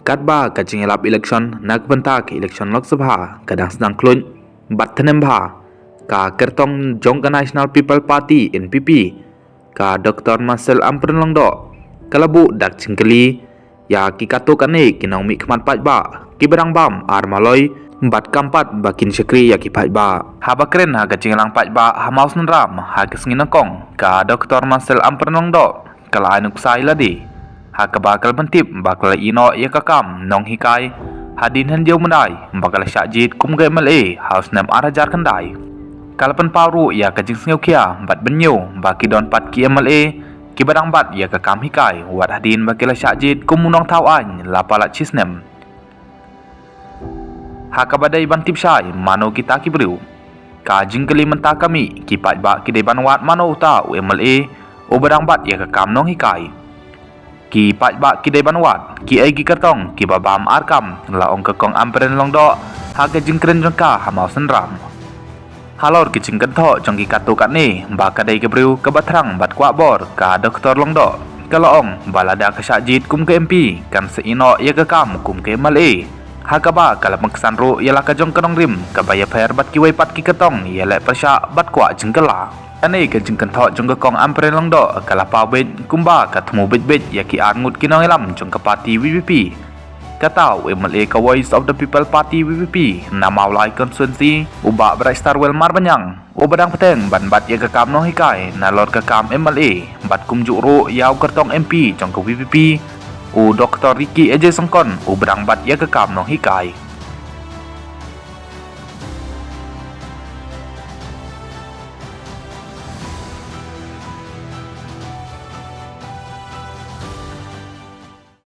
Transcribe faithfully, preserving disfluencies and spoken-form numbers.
Katba ka jingïalap election na ka bynta ka election Lok Sabha ka dang sdang khluit bad tnem bha, ka kyrtong jong ka National People Party, N P P, ka Doctor Marcel Ampareen Lyngdoh, ka la buh dak jingkylli ïa ki katto katne ki nongmihkhmat paidbah kiba dang bam ar maloi bad kam pat ba kin shakri ïa ki paidbah. Haba kren ha ka jingïalang paidbah ha Mawsynram ha ka sngi nyngkong, ka Doctor Marcel Ampareen Lyngdoh ka la ai nuksa ïa lade ha kaba ka la pyntip ba ka la ïehnoh ïa ka kam nonghikai hadien hynñiew myndai ba ka la shah jied kum ka M L A ha u snem ar hajar khyndai. Ka la pynpaw ruh ïa ka jingsngewkhia bad bynñiew ba ki don pat ki M L A kiba dang bat ïa ka kam hikai wat hadien ba ki la shah jied kum u nongthaw aiñ la palat shi snem. Ha kaba dei ban tip shai mano kita ki briew, ka jingkylli mynta ka mih, ki paidbah ki dei ban wad mano uta u M L A uba dang bat ïa ka kam nonghikai. Ki paidbah ki dei ban wad kiei ki kyrtong kiba bam ar kam, la ong ka Kong Ampareen Lyngdoh ha ka jingkren jong ka ha Mawsynram. Halor ka jingkynthoh jong ki katto katne ba ka dei ka briew kaba thrang bad kwah bor, ka Doctor Lyngdoh ka la ong ba lada ka shah jied kum ka M P kan sa ïehnoh ïa ka kam kum ka M L A, ha kaba ka la pynksan ruh ïa la ka jong ka nongrim kaba ïapher bad kiwei pat ki kyrtong ïaleh pyrshah bad kwah jingkylla. Kane ka jingkynthoh jong ka Kong Ampareen Lyngdoh ka la paw beit kumba ka thmu beit beit ïa ki ar ngut ki nongïalam jong ka party V P P. Kata u M L A ka Voice of the People Party, V P P, na Mawlai constituency, u Bah Brightstarwell Marbaniang, uba dang bteng ban bat ïa ka kam nonghikai nalor ka kam M L A, bad kumjuh ruh ïa u kyrtong M P jong ka V P P, u Doctor Ricky A J Syngkon, uba dang bat ïa ka kam nonghikai.